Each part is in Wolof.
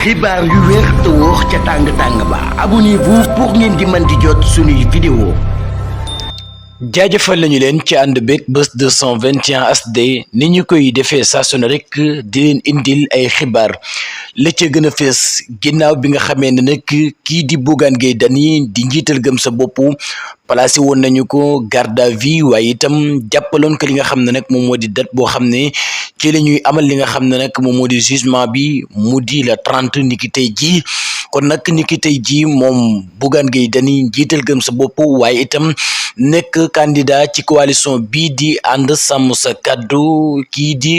xibaar yu wér te wóor ca tàng-tàng ba abonnez-vous pour ngeen di mën di jot suñuy vidéo jaajëfal nañu leen ci ànd beeg Buzz 221 HD ni ñu koy defee saa su ne rek di leen indil ay xibaar la ca gën a fees ginnaaw bi nga xamee ne nag kii di Bougane Gueye Dany di njiital gëm sa bopp placé woon nañu ko garde à vue waaye itam jàppaloon ko li nga xam ne nag moom moo di date boo xam ne ci la ñuy amal li nga xam ne nag moom moo di jugement bi mu di la 30 niki tey jii kon nag niki tey jii moom Bougane Gueye Dany njiital gëm sa bopp waaye itam nekk candidat ci coalition bii di ànd sàmm sa kaddu kii di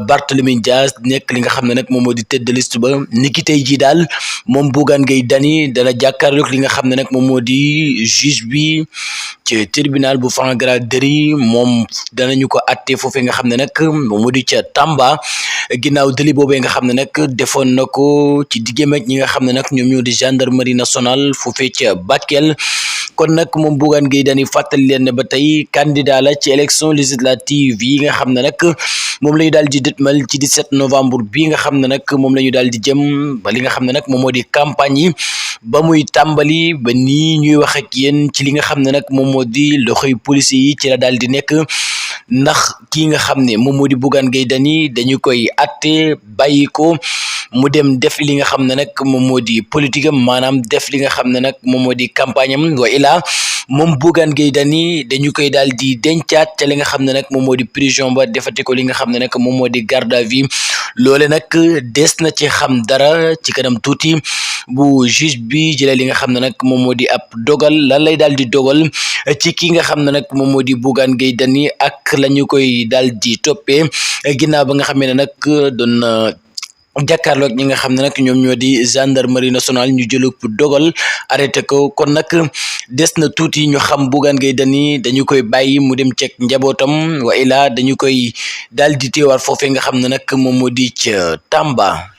Barthélémy Dias nekk li nga xam ne nag moom moo di tête de liste ba niki tey jii daal moom Bougane Gueye Dany dana jàkkaarloog li nga xam ne nag moom moo di juge bi ci tribunal bu Franc Graderie moom danañu ko atte foofee nga xam ne nag moom moo di ca Tamba ginnaaw deli boobee nga xam ne nag defoon na ko ci diggéem ak ñi nga xam ne nag ñoom ñoo di gendarmerie nationale foofee ca Bakel kon nag moom Bougane Gueye Dany fàttali leen ne ba tey candidat la ci élection législative yi nga xam ne nag moom la ñu daal di dëtmal ci 17 novembre bi nga xam ne nag moom la ñu daal di jëm ba li nga xam ne nag moom moo di campagne yi ba muy tàmbali ba nii ñuy wax ak yéen ci li nga xam ne nag moom moo di loxoy police yi ci la daal di nekk ndax kii nga xam ne moom moo di Bougane Gueye Dany dañu koy atte bàyyi ko mu dem def li nga xam ne nag moom moo di politique am maanaam def li nga xam ne nag moom moo di campagne am wa ilaa moom Bougane Gueye Dany dañu koy daal di dencaat ca li nga xam ne nag moom moo di prison ba defati ko li nga xam ne nag moom moo di garde à vue loole nag des na ci xam dara ci kanam tuuti bu juge bi jëlee li nga xam ne nag moom moo di ab dogal lan lay daal di dogal ci ki nga xam ne nag moom moo di Bougane Gueye Dany ak la ñu koy daal di toppee ginnaaw ba nga xamee ne nag doon jàkkaarloog ñi nga xam ne nag ñoom ñoo di gendarmerie nationale ñu jël dogal arrêté ko kon nag des na tuuti ñu xam Bougane Gueye Dany dañu koy bàyyi mu dem ceeg njabootam wa ilaa dañu koy daal di teewaat foofee nga xam ne nag moom moo di ca Tamba.